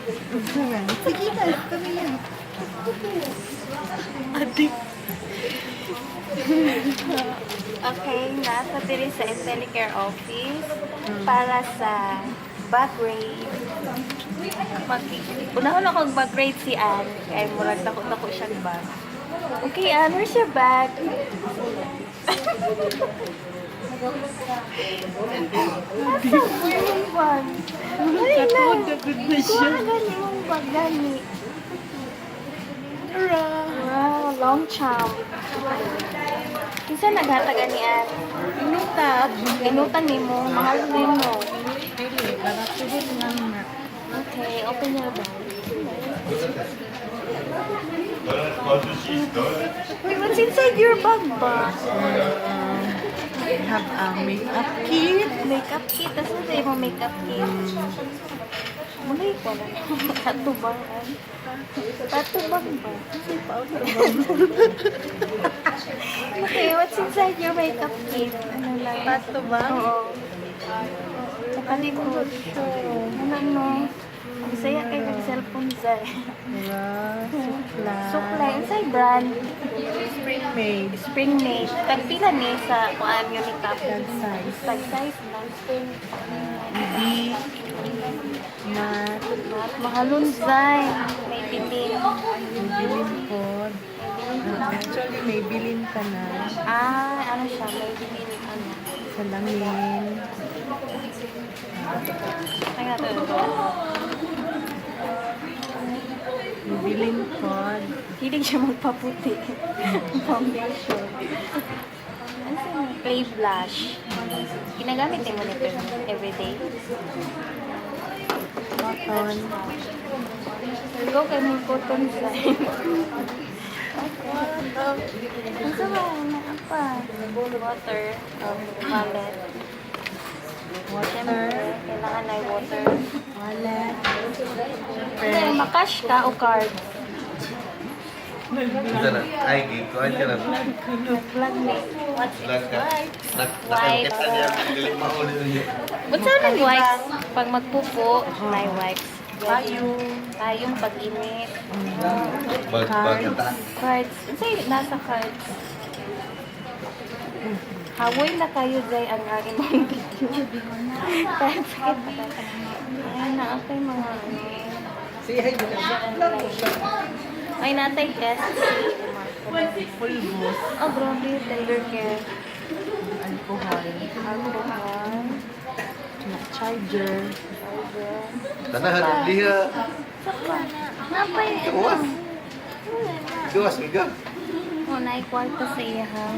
Sige na, kami yan. Adik. Okay, nasa diri sa IntelliCare office para sa bag raid. Mag Unahon ako bag raid si Ann kay murag dako-dako siyang bag. Okay, Ann, where's your bag? Asa mo yung bag? Ay na. Katod na gud na siya. Kuha gani mong bag gani. Wow, long champ. Kinsa naghatag ani, Ann? Inutag. Inutan nimo, mahal nimo. Dili, para tuhod lang na. Okay, open your bag. Wait, what's inside your bag ba? Have a makeup kit. Makeup kit. Tapos ano sa'yo mo makeup kit? Mulay ko na. Patubang, an. Patubang ba? Okay, what's inside your makeup kit? Ano lang? Patubang? Oo. Sa kalikod. Ano no? Bisaya kay kag cellphone zay. Diba? Supply. Supply. Inside brand? Spring made. Spring made. Tagpila ni sa kuan nga makeup? Tag size. Tag size lang. Spring. B. Mat. Mahalon zay. May bilin. Bilin po. Actually, may bilin ka na. Ah, ano siya? May bilin. Ano? Salamin. Tanga to. May bilin po. Hilig siya magpaputi. Foundation. Ano siya? Clay blush. Ginagamit din mo nito everyday. Cotton. Go kay mo cotton sa. Ano sa ba? Naa pa. Water. Wallet. Water. Kailangan ay water. Wallet. Ano, makash ka o card? Ito na. Ay, gikuhan ka na. Vlog ni. What's Vlog ka. wipes? Nakakita niya. Galing mauli niya. What's ang wipes? Pag magpupo, may wipes. Payong. Payong pag-init. Magbagata. Cards. Unsay nasa cards? Hawoy na kayo jay ang aking mong video. Kahit sakit pa. Ay, na okay mga ano. Ay, natay test. Pulbos. Oh, grabe. Tender care. Alcohol. Alcohol. Charger. Charger. Tanahan, liha. Sapa. Napay. Gawas. Gawas, miga. Oh, naikwarta sa iya, ha?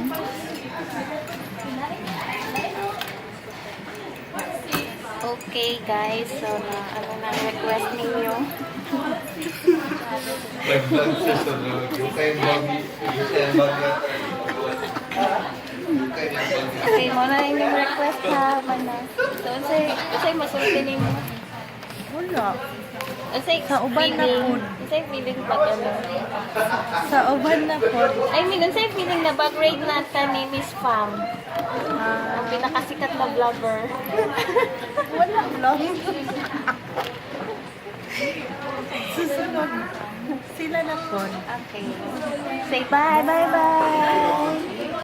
Okay, guys. So, na, ano na ang request ninyo? Nag-vlog siya sa vlog. Yung kayong bag. Yung kayong bag. Yung kayong bag. Okay, mo na inyong request, ha, mana. So, unsay masulti nimo? Wala. Unsay Sa uban na feeling? pod. Unsay feeling pag ano? Sa uban na po. I mean, unsay feeling na bag raid nata ni Miss Pham? Ang pinakasikat na vlogger. Wala vlog. Susunod. Sila na po. Okay. Say bye, bye, bye.